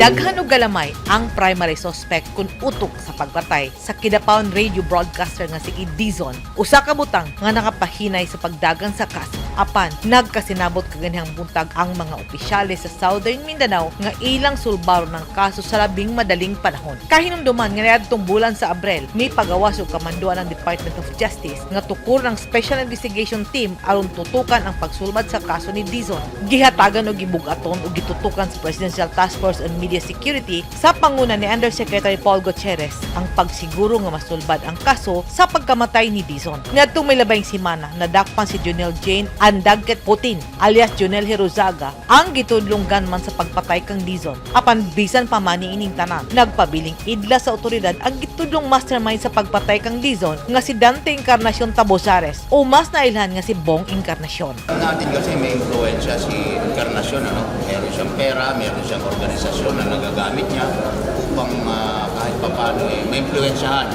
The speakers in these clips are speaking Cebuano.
Daghan og galamay ang primary suspect kun utok sa pagpatay sa Kidapawan radio broadcaster nga si Ed Dizon. Usa ka butang nga nakapahinay sa pagdagan sa kaso. Apan nagkasinabot kaganihang buntag ang mga opisyales sa Southern Mindanao nga ilang sulbaron ang kaso sa labing madaling panahon. Kahinumduman nga niadtong bulan sa Abril ni pagawas og kamanduan ng Department of Justice nga tukur ng Special Investigation Team aron tutukan ang pagsulbad sa kaso ni Dizon. Gihatagan og gibug-aton og gitutukan sa Presidential Task Force on Media Security sa panguna ni Undersecretary Paul Gutierrez ang pagsiguro nga masulbad ang kaso sa pagkamatay ni Dizon. Niadtong may labayng semana, nadakpan si Junel Jane Andagket Putin alias Junel Herozaga, ang gitudlong gunman sa pagpatay kang Dizon. Apan bisan pa man ining tanan, nagpabiling idla sa otoridad ang gitudlong mastermind sa pagpatay kang Dizon nga si Dante Encarnacion Tabosares o mas nailhan nga si Bong Encarnacion. Alam natin kasi may impluwensya si Encarnacion, ano? Meron siyang pera, meron siyang organisasyon na nagagamit niya upang kahit papaano eh, may impluwensyahan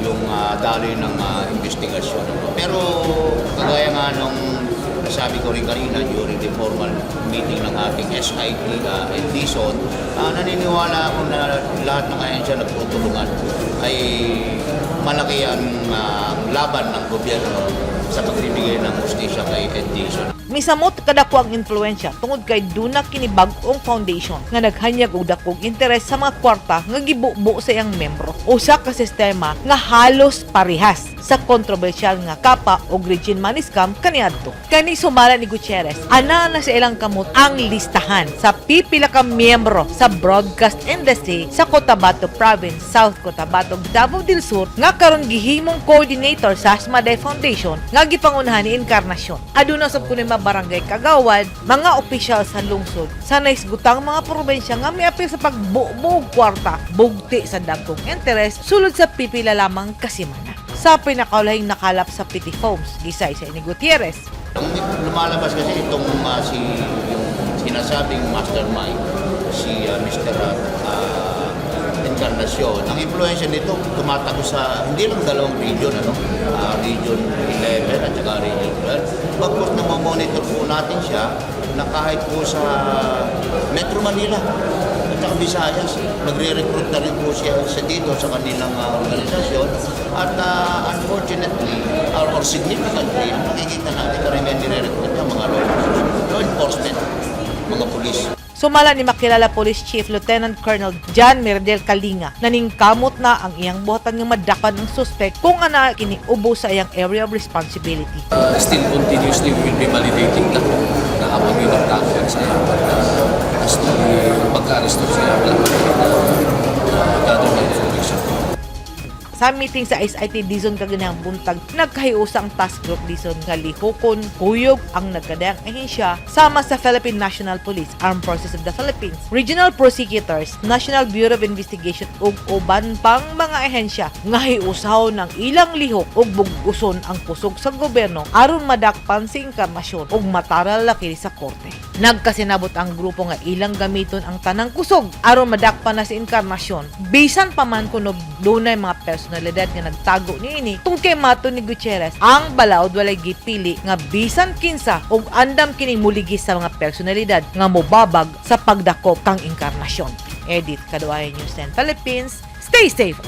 yung daloy ng investigasyon. Pero kagaya nga nung nasabi ko rin kanina during the formal meeting ng ating SIT and Dizon, naniniwala ako na lahat ng ahensya nagtutulungan ay malaki ang laban ng gobyerno sa pagbibigay ng hustisya kay Ed Dizon. Misamot kadako ang influensya tungod kay duna kini bag-ong foundation nga naghanyag og dakong interes sa mga kwarta nga gibubo sa iyang membro. Usa ka sistema nga halos parehas sa kontrobersyal nga Kapa og Regine Money Scam kaniadto. Kani sumala ni Gutierrez, ana na sa ilang kamot ang listahan sa pipila ka miyembro sa broadcast industry sa Cotabato Province, South Cotabato, Davao del Sur nga karon gihimong coordinator sa Asmaday Foundation nga gipangunahan ni Encarnacion. Aduna sab kuno mga barangay kagawad, mga opisyal sa lungsod, sa nahisgutang mga probensya nga miapil sa pagbubo og kwarta, bugti sa dagkong interes sulod sa pipila lamang ka semana. Sa pinakaulahing nakalap sa Petty Foams, gisaysay ni Gutierrez. Ang lumalabas kasi itong si yung sinasabing mastermind, si Mr. Encarnacion. Ang impluwensya nito tumatago sa hindi lang dalawang region, ano, Region 11 at saka Region 12. Bagkus na monitor po natin siya na kahit po sa Metro Manila at saka Visayas, nagre-recruit na rin po siya sa dito sa kanilang organisasyon at unfortunately or significantly, ang nakikita natin, karamihan nire-recruit niya mga law enforcement, mga pulis. Sumala ni makilala Police Chief Lieutenant Colonel John Mirdel Kalinga, naningkamot na ang iyang buhatan nga madakpan ang suspect kung ana kini ubo sa iyang area of responsibility. Still continuously we will be validating na kung naapag yun ang tao sa iya. But as to the pagka-aresto siya, wala pa kami na gather na information. Sa meeting sa SIT Dizon kaganihang buntag, nagkahiusa ang task group Dizon nga lihokon kuyog ang nagkadayang ahensya sama sa Philippine National Police, Armed Forces of the Philippines, Regional Prosecutors, National Bureau of Investigation ug uban pang mga ahensya nga hiusahon ang ilang lihok ug bug-uson ang kusog sa gobyerno aron madakpan si Encarnacion ug mataral kini sa korte. Nagkasinabot ang grupo nga ilang gamiton ang tanang kusog aron madakpan na si Encarnacion bisan pa man kuno dunay mga personalidad nga nagtago niini, tungod kay matod ni Gutierrez, ang balaod walay gipili nga bisan kinsa ug andam kining muligis sa mga personalidad nga mobabag sa pagdakop kang Encarnacion. Edit Kaduay, News 10 Philippines. Stay safe.